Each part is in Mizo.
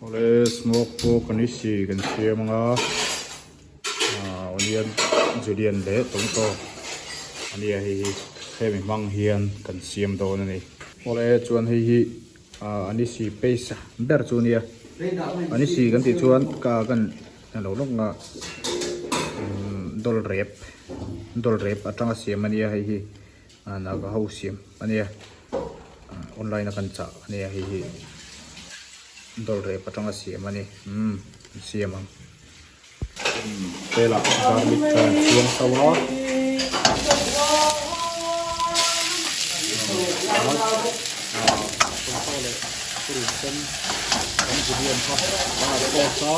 Awle smoke pork a ni si kan siam anga ah onion julian leh tomato a nia hei hi hemi hmang hian kan siam dawn a ni. Awle chuan hei hi ah a ni si paste ber chu a nia a ni si kan tih chuan ka kan lo lawk nga umm dawl rep dawl rep atanga siam a nia hei hi. Naga ho siam a nia online a kan chah a nia hei hi dawr rep atanga siam a ni umm an siam ang tel ah garlic kha an chhuang tho a thawmhnaw leh purun sen kan julian kha a sauce a.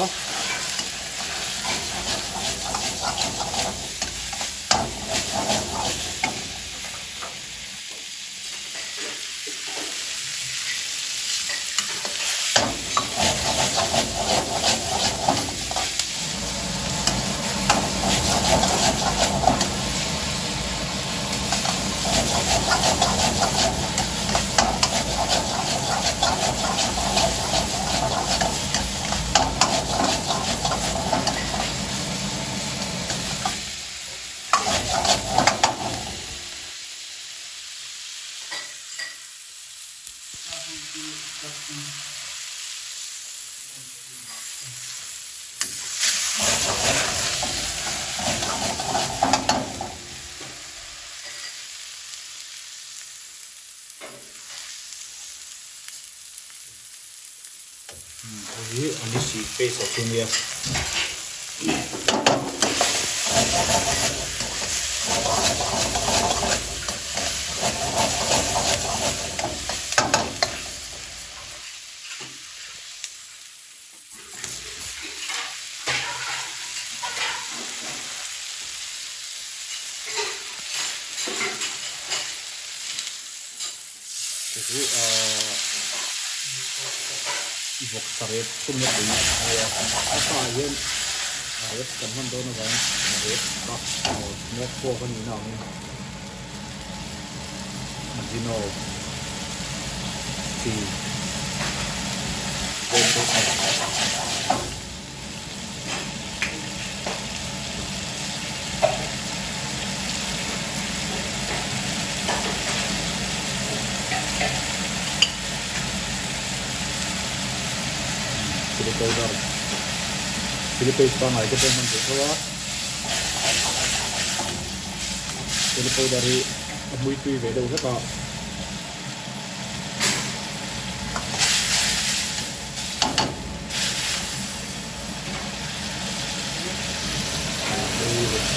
Hei hi a ni si paste a chu nia. Hei hi vawksa rep thumna tui a ni a, a hmaah hian rep kan hman dawn avangin rep kha smoke pork a nihna angin ajino chi vel bawk a ni. Chili powder chili paste pangngai te pawh hman theih tho a chili powder hi a hmui tui ve deuh hlek a.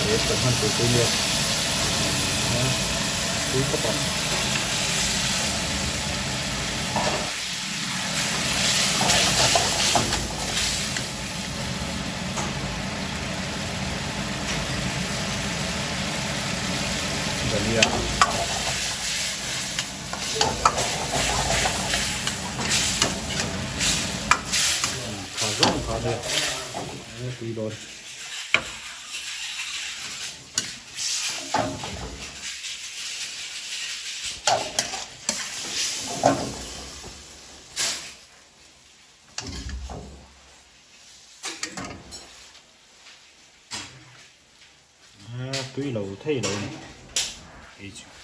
Hei kan hman tur chu nia tui khawp ang. Dhania. Tha zawng kha nia tui dawn. Tui lo thei lo a ni ei chu.